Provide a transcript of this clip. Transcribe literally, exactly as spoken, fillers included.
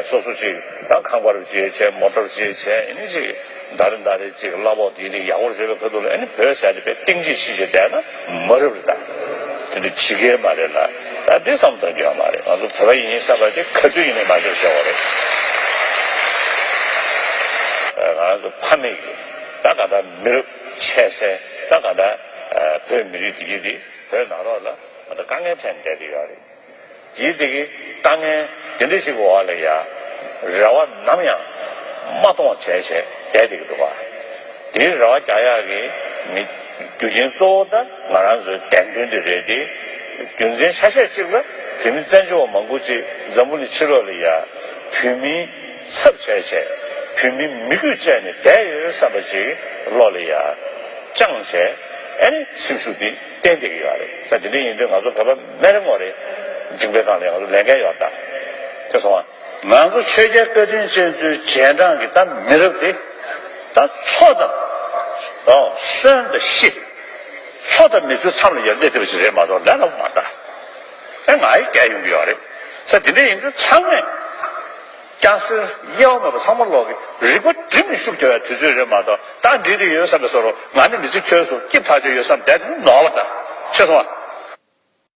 སོ་སོ་ཅིག་ད་ཁང་པ་རུ་ཅིག་བྱས། མོ་ཊ་རུ་ཅིག་བྱས། ཨ་ནི་ཅིག་ཟླ་རེ་ཟླ་རེ་ཅིག་གླ་ཕོགས་དེ་ནི་ཡག་པོ་བཟོས་པའི་ཁ་ཐུག་ལ། ཨ་ནི་བོད་ཟེར་དེ་དཔེ་གཏིང་ཅིག་ཕྱིན་བྱས་བསྡད་ན་མ་རབས་རེད། ད་དེ་འདྲ་བྱེད་ཀྱི་མ་རེད་ལ། ད་འདི་བསམ་བཏང་རྒྱུ་ཡོད་མ་རེད། ང་ཚོ་བོད་པ་ཡིན་བསམ་པ་དེ་ག་དུས་ཡིན་ནའི་མ་བརྗེད་བྱེད་དགོས་རེད། ང་ཚོ་ཕ་མེས་ཀྱི་ད་ག་ད་མི་རབས་ཆད་སེ་ད་ག་ད་བོད་མི་རིགས་དེ་གི་དེ་བོད་ནང་ལོགས་ལ་ད་དཀའ་ངལ་འཕྲད་བསྡད་ཀྱི་ཡོད་རེད། དེའི་སྟེང་གི་དཀའ་ངལ་དེ་འདྲ་ཞིག་གི་འོག་ལ་ཡ་རེ་བ་ནམ་ཡང་མ་གཏོང་བྱས་བྱས་བསྡད་བསྡད་ཀྱི་འདུག་ག་དེའི་རེ་བ་རྒྱག་ཡག་གི་མི་རྒྱུ་རྐྱེན་གཙོ་བོ་ད་ང་རང་ཚོའི་བདེན་དོན་དེ་རེད་དེ། རྒྱུ་མཚན་ཆ་ཤས་གཅིག་ལ་བོད་མི་བཙན་བྱོལ་བ་མང་པོ་ཅིག་འཛམ་བུ་གླིང་ཕྱི་ལོགས་ལ་ཡ་བོད་མིའི་ཚབ་བྱས་བྱས་བོད་མིའི་མི་རྒྱུད་བཅད་ནས་བསྡད་ཡོད་བསམ་པ་ཅིག་བློ་ལ་ཡ་བཅངས་བྱས། ཨ་ནི་སེམས་ཤུགས་དེ་བརྟན་བསྡད་ཀྱི་ཡོད་རེད། ས་དེ་འདྲ་ཡིན་དུས་ང་ཚོ་བོད་པ་མི་རེ་ངོ་རེ་མཇིང་པའི་སྒང་ལ་ང་ཚོ་ལས་འགན་ཡོད་ད། ཤེས་སོང་ང་། ང་ཚོ་ཆོས་རྒྱལ་བཀའ་དྲིན་ཅན་ཚོའི་རྗེས་འབྲང་གི་ད་མི་རབས་དེ་ད་འཚོ་དང་། ཨོ། གསོན་དང་ཤི། འཚོ་དང་མི་ཚོའི་མཚམས་ལ་ཡར་སླེབས་བསྡད་པ་ཞིག་རེད་མ་གཏོགས་ལས་སླ་པོ་མ་རེད་ད། ཨེ་ང་ཡི་རྒྱལ་ཡོང་གི་ཡོད་རེད། ས་དེ་འདྲ་ཡིན་དུས་ཚང་མས། སྐྱ་སེར་དབྱེ་བ་མེད་པར་ཚང་མ་ལོག་གི་རིག་པ་སྒྲིམ་ནས་ཤུགས་རྒྱག་ཡ་དུས་ཚོད་རེད་མ་གཏོགས། ད་འགྲིག་གི་ཡོད་བསམ་པའི་བཟོ་འདྲ། ང་ནི་མི་ཚེ་འཁྱོལ་སོང་། སྐྱིད་ཐག་ཆོད་ཡོད་བསམ་བསྡད་དེ་ནོར་བ་ད། ཤེས་སོང་ང་།